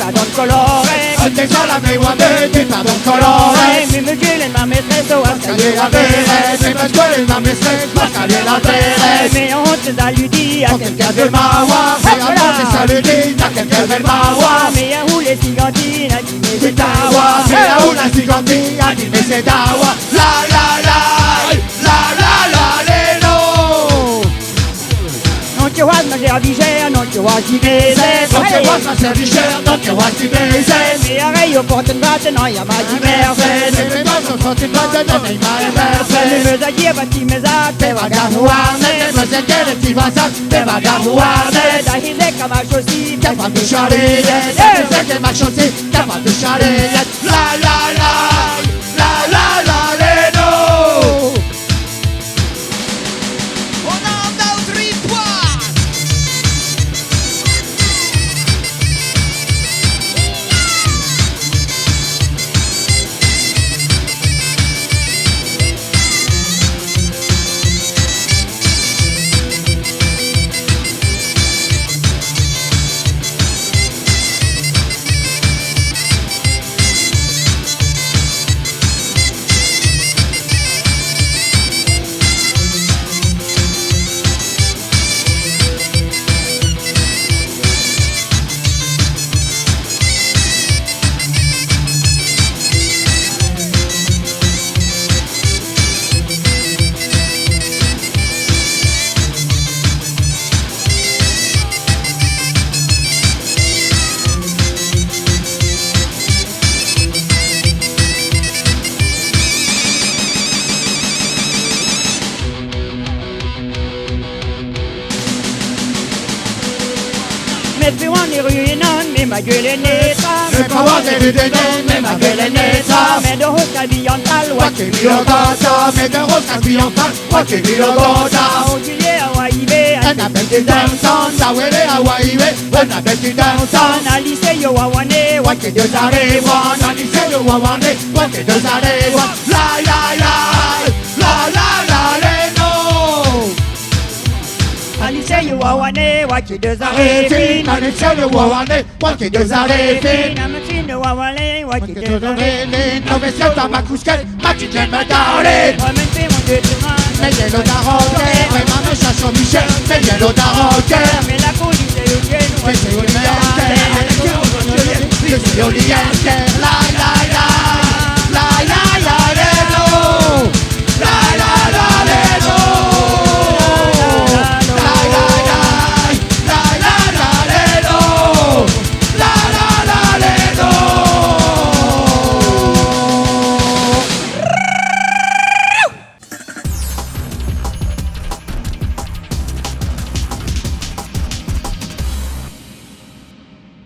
pardon colorek. Un dez all a me oa bet e pardon Kolorek. Me 'meus gwelet ma mestrez o Askalier la verez, me 'meus gwelet ma mestrez o askalier la verez. Me a honte saludi a Quelqu'un de ma oa, me a honte saludi a quelqu'un de ma oa. Me a houle sigantin a di me C'est ta oa, me a houle sigantin a di me c'est ta oa. La la la, la la la, lelo. Non tu oas ma servicher, non tu oas di vezet. Non tu oas ma servicher, non tu oas di vezet. Me a rei o porten vaten, non ya ma di verset. Me meus o porten vaten, non ya ma di verset. Me meus a dir ba ti mezat, pe va garhouarnet. Me meus a dir ti vazat, pe va garhouarnet. Da hizek a ma chosi, pe va du chariet. Da hizek a ma chosi, pe va du chariet. La la la, la la la, leno. Met pe oan erru enan, me ma gwelet netra. Met pa oan erru enan, me ma gwelet netra. Met ur c'hozh kabihan fall oa ket muioc'h gantañ. Met ur c'hozh kabihan fall oa ket muioc'h gantañ. O Juliet a oa ivez Un abeg du dansan, da wele a oa ivez Un abeg du dansan. An liseio a oa ne oa ket deus ar re voan. An liseio a oa ne oa ket deus ar re voan. La la la, la la la, leno. An liseio a oa ne oa ket deus ar re fin. An liseio a oa ne oa ket deus ar re fin. An liseio a oa ne oa ket deus ar re fin. No vez ket ma kousket, ma tutet ma darlin. Tremen pe oan deut emañ. Me yelo da rocker, me ma me chacho Michel, me yelo da rocker. Me la police eo ken oa. La la